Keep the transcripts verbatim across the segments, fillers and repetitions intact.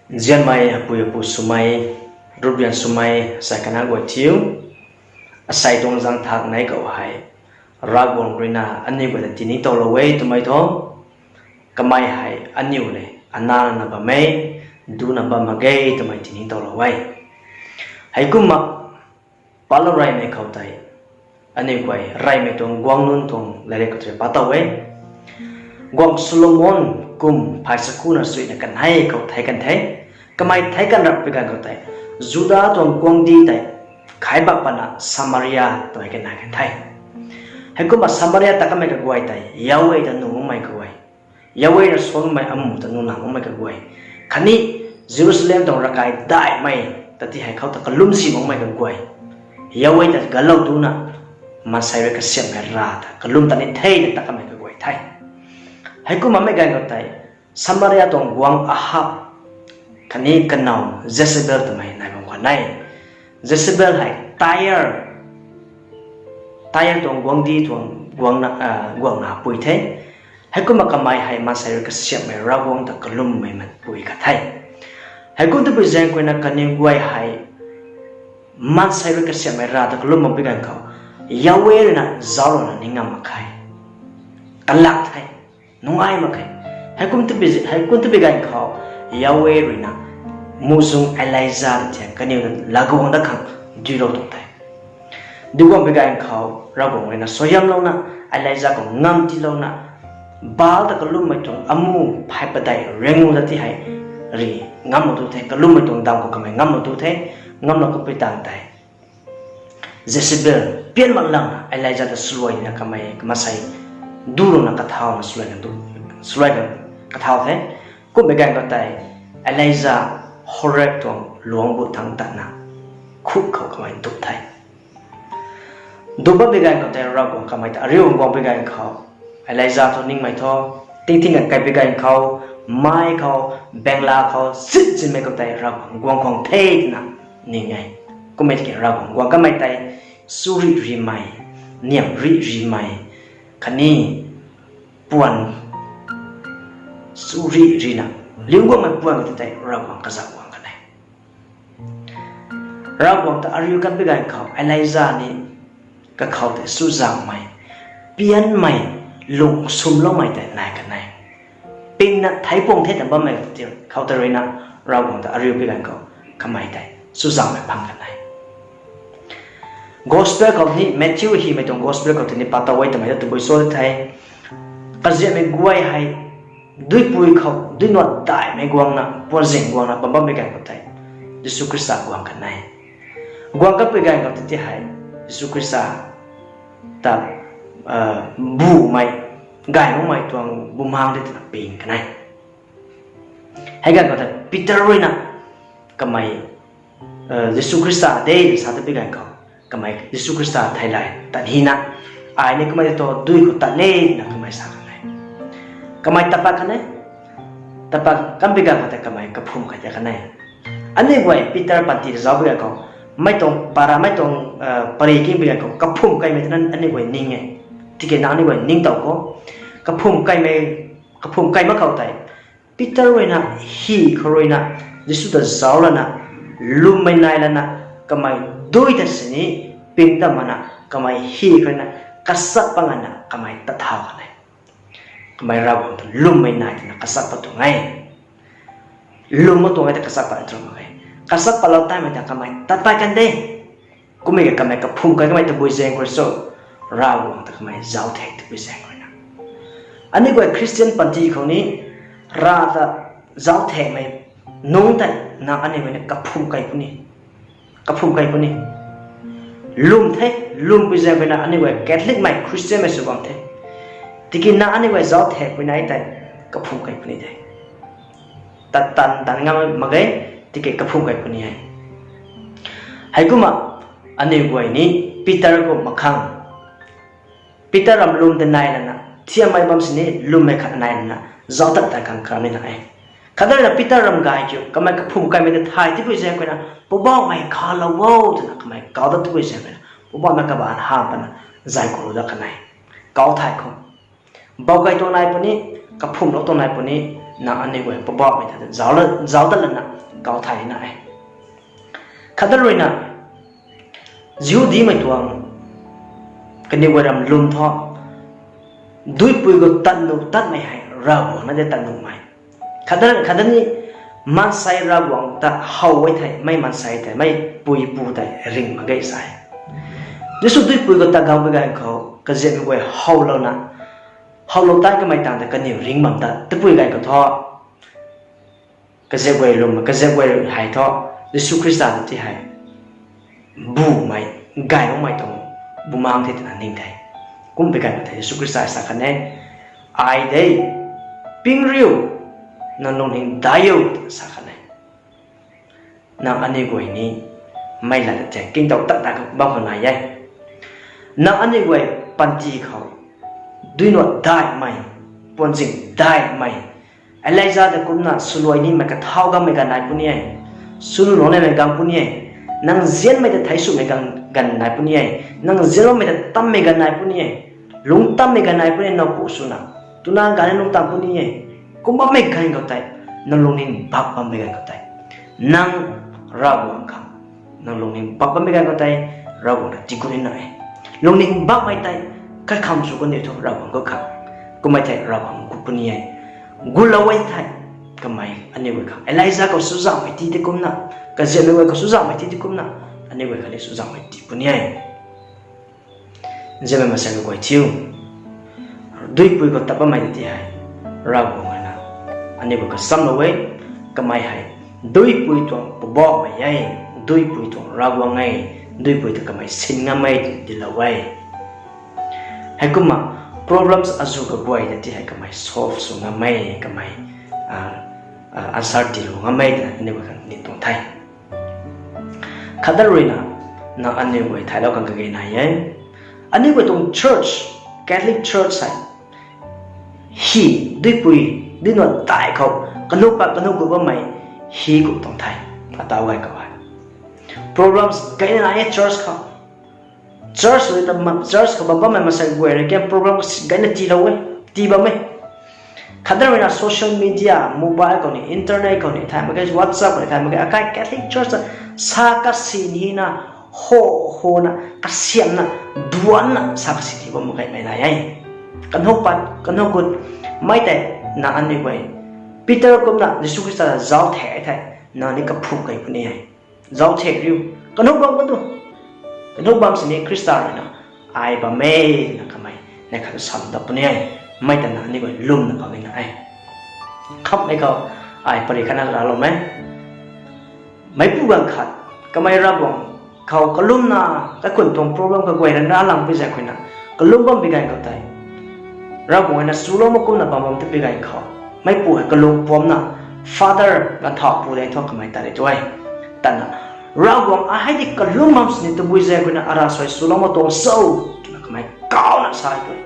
Nzianmei apui apu swmei, ruprian swmei, asei kana guay thiu, asei tuang zang thak nei khou hei, Ravguangc ruina aniu guay ta tini toulou e twmei thu, kamei hei aniu le, anana bam e, duna bam mak ge twmei tini toulou e. Heikumna, palou reymei khou tei, aniu guay reymei tuang guang nunc tuang lairik khou tei pa tow e. Guangc Solomon kum phay sakuna suina kanei khou thei kan the. Kamei thei kan rap pi ganv khou tei, Juda tuang guangcdic tei, khai bak pana Samaria twmei kanei kan the. Heikumna Samaria ta kamei kaguay tei, Yahweh ta nuh makmei kaguay, Yahweh na suanmei amu ta nuh na makmei kaguay, khatni Jerusalem tuang ravkai daihmei ta ti hei khou ta kalum si makmei kaguay, Yahweh ta galou duna, maansei rui kasiamhmei rav ta kalum ta ni the na ta kamei kaguay the. Heikumna mei ganv khou tei, Samaria tuang guangc Ahab, khatni kanow Jezebel twmei nai bam khwan e. Jezebel hei Tyre, Tyre tuang guangcdic tuang guangna, ah, guangna pui the. Heikumna kamei hei maansei rui kasiamhmei Ravguangc ta kalummei man pui khat the. Heikum twpui zaeng khou ruina kaniw guay hei maansei rui kasiamhmei rav ta kalum mak pi ganv khou, Yahweh ruina zauclouna ni ngam mak khe. Kalak the. Nungai mak khe. Heikum twpui, heikum twpui ganv khou, Yahweh ruina muhzwng Elija ta thiak kaniw ta laguang dat khang duilou tuang the. Duiguang pi ganv khou, Ravguangc ruina suaihiamlouna, Elija khou ngam tiilouna, Baal ta kalummei tuang amu phay padeih ringu ta ti hei, ri ngam mak tu the, kalummei tuang dam khou kamei ngam mak tu the, ngamlou kumpui tang tei, Jezebel pian mak lang Elija ta swluaina kamei, kamei maansei dulouna kathauna swluaina du, swluaina kathau the. Kummei ganv khou tei, Elija Horeb tuang luangc bu thangc tatna, khuk khou kamei dup the. Dup bam pi ganv khou tei Ravguangc kamei ta ariu guang pi ganv khou, Elija thu ningmei thu, tingting kan kai pi ganv khou, mei khou, bengla khou, zit zitmei khou tei Ravguangc guang khang the twna ning e. Kummei tiki Ravguangc guang kamei tei, suri rimei, niam ri rimei, khatni puan suri rina, liu guangmei puan khou tei Ravguangc kazauh guang kan e. Ravguangc ta ariu kan pi ganv khou, Elija ni kakhou tei chuzaenghmei, pianmei, lung sumloumei tei nai kan e. Pingna thei puang the ta bammei khou tei ruina, Ravguangc ta ariu pi ganv khou, kamei tei chuzaenghmei phang kan e. Gospel khou ni, Matthew hymei tuang gospel khou tei ni pa tow e twmei ta tabui cho the. Kaziapmei guay hei, duipui khou, duinuat daihmei guangna, puanzing guangna bam bammei ganv khou tei, Jisu Khrista guang kan e. Guang kan pi ganv khou tei ti hei, Jisu Khrista ta, ah, bumei, gay makmei tuang bumaeng tei twna ping kan e. Hei ganv khou tei Peter ruina kamei, ah, Jisu Khrista de sa ta pi ganv khou, kamei Jisu Khrista thei lay tat hina, ai ni kamei tei thu dui khou tat le na kamei sa kan e. Kamei tat pat kan e. Tat pat kan pi ganv khou tei kamei kaphum kai ta kan e. Aniu guay Peter panty zauc pi ganv khou, mei tuang para mei tuang, ah, pary king pi ganv khou kaphum kaimei twna aniu guay ning e. Tiki na aniu guay ningtow khou, kaphum kaimei, kaphum kai mak khou tei, Peter ruina, hy khou ruina, Jisu ta zauc lana, lwmmei nai lana, kamei dui ta sini, ping ta mana, kamei hy khou ruina, kachat pat ngana, kamei tat thau kan e. Kamei Ravguangc ta lwmmei nai twna kachat pat tuang e. Lwm mak tuang e ta kachat pat tuang mak e. Kachat patlou taimei ta kamei tat pat kan de. Kummei ka kamei kaphum kai kamei tabui zaeng khou rui cho, Ravguangc ta kamei zauc thek tabui zaeng khou ruina. Aniu guay Christian panty khou ni, Rav ta zauc thekmei nungc tei na aniu guay ni kaphum kai puni. Kaphum kai puni. Lwm the, lwm pui zaeng khou ruina aniu guay Catholicmei Christianmei sw bam the. Tiki na aniu guay zauc thekpui nai tei, kaphum kai puni de. Tat tan tan ngam mak ge, tiki kaphum kai puni e. Heikumna, aniu guay ni Peter kum mak khang, Peter ram lwm ta nai lana, thiammei bam sini lwmmei khat nai lana, zauc tat tat khang karam ni na e. Khatni na Peter ram gay kiu, kamei kaphum kaimei ta thay tipui zaeng khou ruina, Poubauhmei khalou o twna kamei kau dat tipui zaeng khou ruina, Poubauhmei kabaanc hamh pana, zay khou lu dat kan e. Kau thay khou, bou kai tuang nai puni, kaphumlou tuang nai puni, na aniu guay Poubauhmei ta zauc dat lana kau thay na e. Khatdat ruina, Jihudimei tuang kaniw guay ram lwm thu, duipui khou tat nuh tatmei hei Ravguangc na de tat nuhmei. Khatdat, khatdat ni maansei Ravguangc ta how e thei, mei maansei tei, mei pui pu tei ringh mak ge sa e. Jisu duipui khou tat guang pui ganv khou, kaziapmei guay howlouna, howlou tei kamei tang ta kaniw ringh bam ta, tabui ganv khou thu, kaziap guay lwm, kaziap guay hei thu, Jisu Khrista ta ti hei bumei, gay makmei tuang bumaengc the twna ning the. Kum pui ganv khou thei Jisu Khrista sa khat e, ai de, ping riu, nang lungning daic o, twna sa khat e. Nang aniu guay ni mei lat ta the, kingtow tat ta bam khou nai e. Nang aniu guay panty khou, duinuat daihmei, puanzing daihmei, Elija ta kumna swluai nimei kathau ganmei ganv nai puni e. Swnu lungc nimei ganv puni e. Nang nzianmei ta theic swmei ganv, ganv nai puni e. Nang nzian bammei ta tammei ganv nai puni e. Lungc tammei ganv nai puni e, now pu swna. Twna ganv ni lungc tam puni e. Kum bammei ganv khou tei, nang lungning bak bammei ganv khou tei, nang Ravguangc khang, nang lungning bak bammei ganv khou tei, Ravguangc ta tigut nina e. Lungning bakmei tei, kaikham sw kaniw thu Ravguangc gut khang. Kummei thei Ravguangc gut puni e. Gutlou e thei, kamei aniu guay khang Elija khou suzauhmei ti ti kumna, kaziapmei guay khou suzauhmei ti ti kumna, aniu guay khang ni suzauhmei ti puni e. Nzianmei maansei kaguay thiu, duipui khou tat bammei ta ti hei, Ravguangc na aniu guay kachamlou e. Kamei hei duipui tuang Poubauhmei e, duipui tuang Ravguangc e, duipui ta kamei sin ngam e twna tiilou e. Heikumna problems azuh kaguay ta ti hei kamei solve sw ngam e, kamei answer tiilou ngam e twna aniu guay khang ni tuang the. Khatdat ruina, nang aniu guay thaylou khang kage nai e. Aniu guay tuang church, Catholic Church hei, hi, duipui, duinuat daih khou, kanuh pat kanuh gut bammei, hi kum tuang the, ataw gay khou hei. Problems gayna nai e church khou. Church rui ta ma-, church khou bam bammei maansei guay rui ken problem gayna tiilou e, tii bam e. Khatdat ruina social media, mobile khou ni, internet khou ni thay mak ge, WhatsApp khou ni thay mak ge, akai Catholic Church ta sa kasi nina, ho, hona, kasiamna, duanna sa kasi tii bam mak ge mei nai e. Kanuh pat kanuh gut, mei tei, nang aniu guay, Peter kumna Jisu Khrista zauc the thei, nang ni kaphum key puni e. Zauc the riu, kanuh bam khou tu, kanuh bam sini Khrista ruina, ai bam e, na kamei, neih khat sam dat puni e. Mei ta nang aniu guay lwmna bam nina e. Khamhmei khou, ai pary khatna raclou e. Meicpu ganv khat, kamei Ravguangc khou kalumna, kaikhunc tuang problem kaguay ryanra lang pui zaeng khou na, kalum bam pui ganv khou tei, Ravguangc na chulou mak kumna bam bam tei pui ganv khou, meicpu hei kalung puamcna, Father ganv thau pu deng thu kamei tat ri tu e. Tatna, Ravguangc, ai hei di kalum bam sini tabui zaeng khou na, ara suai chulou mak tuang cho, twna kamei kauna sa tu e.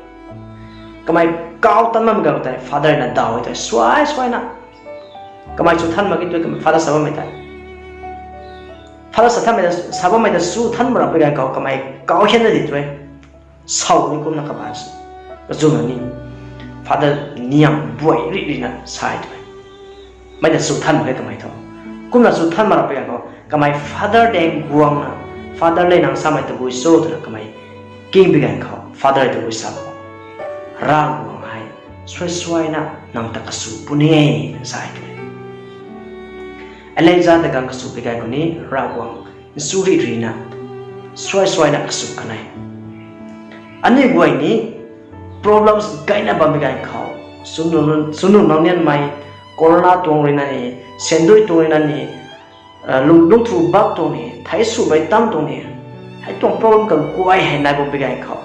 Kamei kau tan bam ganv khou tei Father na daw e tei suai suaina, kamei chu than mak ki tu e, kamei Father sa bammei tei, Father sa thanmei ta, sa bammei ta chu than mak rap pui ganv khou kamei kau hianna di tu e. Sau ni kumna kabaanc, kazuna ni, Father niam buay rih rihna sa e tu e. Mei ta chu than mak ge kamei thu. Kumna chu than mak rap pui ganv khou kamei Father deng guangna, Father le nang samei tabui cho twna kamei king pui ganv khou Father tabui sa khou, Ravguangc hei suai suaina nang ta kachu puni e, sa e tu e. Elija ta ganv kachu pui ganv khou ni Ravguangc chu rih rihna, suai suaina kachu kan e. Aniu guay ni problems gayna bam pui ganv khou, chunu, chunu nang nianmei, corona tuang ruina ni, sandui tuang ruina ni, lung, lungthu bak tuang ni, theic swmei tam tuang ni, hei tuang problem kaguay hei nai bam pui ganv khou,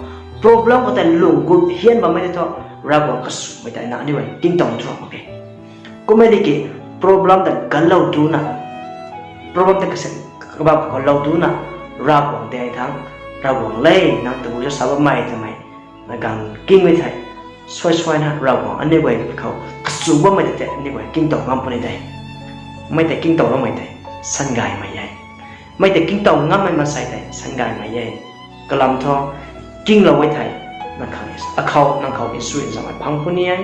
problem khou tei lung gut hian bammei tei thu, Ravguangc kasumei tei na aniu guay tingtow thu mak e. Kummei di ki problem ta ganlou duna, problem ta kasin kabam khou lou duna, Ravguangc tei thang, Ravguangc le, nang tabui cho sa bammei twmei, na ganv kingmei thei, suai suaina Ravguangc aniu guay khou kachu bammei tei tei aniu guay tingtow ngam puni de. Mei tei tingtow bammei tei, sangaymei e. Mei tei tingtow ngammei maansei tei sangaymei e. Kalam thu, kinglou e thei, nang khou, akhou, nang khou insui nzaumei phang puni e.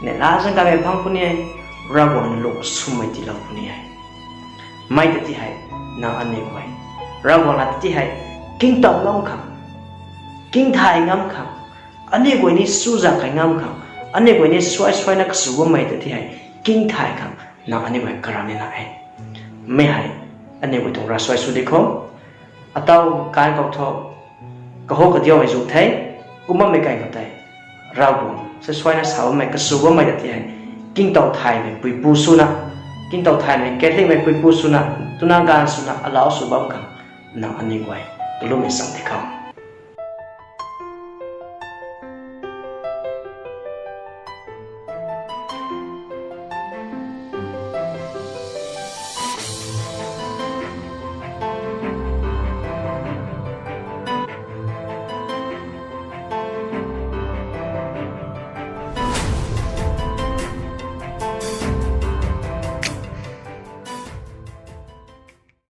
neihla zaeng kaimei phang puni e, Ravguangc lu swmei tiilou puni e. Mi ta ti hei, nang aniu guay, Ravguangc la ti hei, kingtow ngam khang, kingthay ngam khang, aniu guay ni sw zak kai ngam khang, aniu guay ni suai suaina kasw bammei ta ti hei, kingthay khang, nang aniu guay karam ni na e. Mi hei, aniu guay tuang ravsuai sw di kho. Ataw kan khou thu, kaho kadiumei zu the, kum bammei kai khou tei, Ravguangc se suaina sa bammei, kasw bammei ta ti hei, kingtow thaymei puipu swna, kingtow thaymei Catholicmei puipu swna, twna gaanv swna, alau sw bam khang, nang aniu guay, kalummei cham di kho.